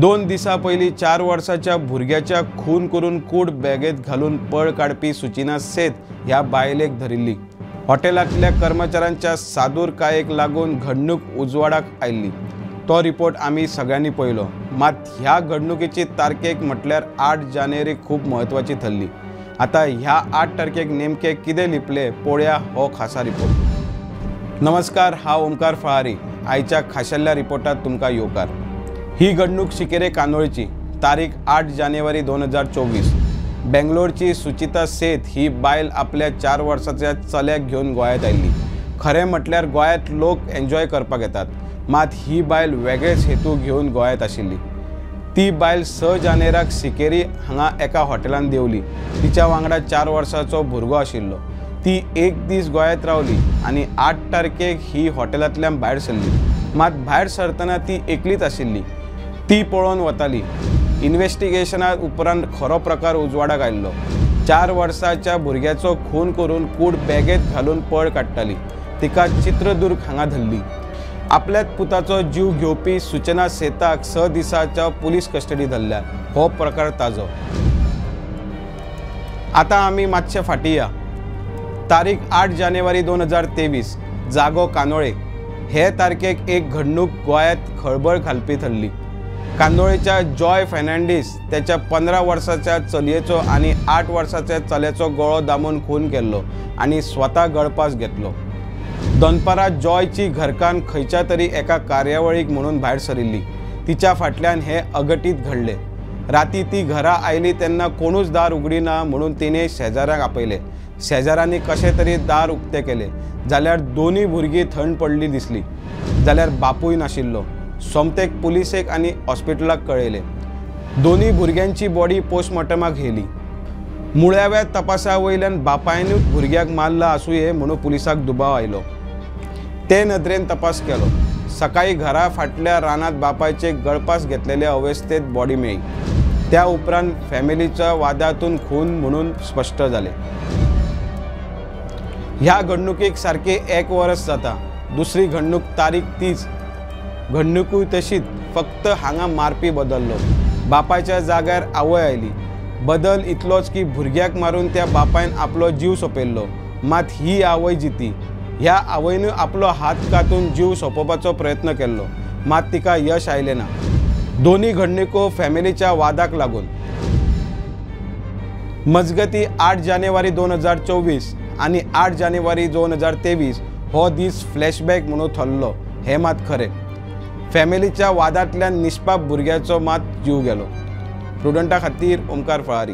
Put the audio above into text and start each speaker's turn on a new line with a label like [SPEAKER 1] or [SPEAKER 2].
[SPEAKER 1] 2 दिसां पयलीं 4 वर्साच्या भुरग्याच्या खून करून कूड बॅगेत घालून पळ काडपी सुचना सेत ह्या बायलेक धरिल्ली। हॉटेलांतल्या कर्मचाऱ्यांच्या सादूरकायेक लागून घडणूक उजवाडाक आयिल्ली। तो रिपोर्ट आमी सगळ्यांनी पळयलो। मात ह्या घडणुकेची तारखेक म्हटल्यार 8 जानेवारी खूब म्हत्वाची ठरली। आता ह्या 8 तारखेक नेमके कितें लिपले पळोवया हो खासा रिपोर्ट। नमस्कार, हांव ओमकार फळारी। आयच्या खाशेल्या रिपोर्टात तुमकां येवकार। ही घडणूक शिकेरे कांदोळची, तारीख 8 जानेवारी 2024। बेंगलोरची सुचिता सेत ही बायल आपल्या 4 वर्साच्या चल्याक घेवन गोंयांत आयिल्ली। खरें म्हटल्यार गोंयांत लोक एन्जॉय करपाक येतात, मात ही बायल वेगळेच हेतू घेवन गोंयांत आशिल्ली। ती बायल 6 जानेवारीक सिकेरी हांगा एका हॉटेलांत देंवली। तिच्या वांगडा 4 वर्साचो भुरगो आशिल्लो। ती एक दीस गोंयांत रावली आनी 8 तारखेक ही हॉटेलांतल्यान भायर सरली। मात भायर सरतना ती एकलीच आशिल्ली। ती पळोवन वताली। इन्व्हेस्टिगेशना उपरांत खरो प्रकार उजवाडाक आयिल्लो। 4 वर्साच्या भुरग्याचो खून करून कूड बॅगेत घालून पळ काडटाली। तिका चित्रदुर्ग हांगा धरली। आपल्याच पुताचो जीव घेवपी सुचना सेताक 6 दिसांच्या पुलीस कस्टडी धरल्या। हो प्रकार ताजो। आतां आमी मातशे फाटीं या। तारीख 8 जानेवारी 2023, जागो कांदोळे। हे तारखेक एक घडणूक गोंयांत खळबळ घालपी ठरली। कांदोळेच्या जॉय फर्नांडीस त्याच्या 15 वर्साच्या चलयेचो आनी 8 वर्साच्या चल्याचो गळो दामून खून केल्लो आनी स्वता गळपास घेतलो। दनपारां जॉयची घरकान्न खंयच्या तरी एका कार्यावळीक म्हणून भायर सरिल्ली। तिच्या फाटल्यान हे अघटीत घडले। राती ती घरा आयली तेन्ना कोणूच दार उगडिना म्हणून तिणें शेजाऱ्यांक आपयले। शेजाऱ्यांनी कशें तरी दार उक्तें केलें जाल्यार दोनूय भुरगीं थंड पडली दिसली। जाल्यार बापूय नाशिल्लो। सोमतेक पुलिसेक आनी हॉस्पिटलाक कळयलें। दोनूय भुरग्यांची बॉडी पोस्टमॉर्टमाक व्हेली। मुळाव्या तपासा वयल्यान बापायनूच भुरग्याक मारला आसुये म्हणून पुलिसाक दुबाव आयलो। ते नदरेन तपास केलो। सकाळी घरा फाटल्या रानात बापायचे गळपास घेतलेले अवस्थेत बॉडी मेळ्ळी। त्या उपरांत फॅमिलीच्या वादातून खून म्हणून स्पश्ट जालें। ह्या घडणुकेक सारकें 1 वर्स जाता। दुसरी घडणूक तारीख तीच, घडणुकूय तशीच, फक्त हांगा मारपी बदललो। बापायच्या जाग्यार आवय आयली। बदल इतलोच की भुरग्याक मारून त्या बापायन आपलो जीव सोंपयल्लो। मात ही आवय जिती। ह्या आवयनूय आपलो हात कातून जीव सोंपोवपाचो प्रयत्न केल्लो, मात तिका यश आयलें ना। दोनूय घडणुको फॅमिलीच्या वादाक लागून। मजगती 8 जानेवारी 2024 आनी 8 जानेवारी 2023 हो दीस फ्लॅशबॅक म्हणून ठरलो हें मात खरें। फॅमिलीच्या वादांतल्यान निष्पाप भुरग्याचो मात जीव गेलो। प्रुडंटा खातीर ओमकार फळारी।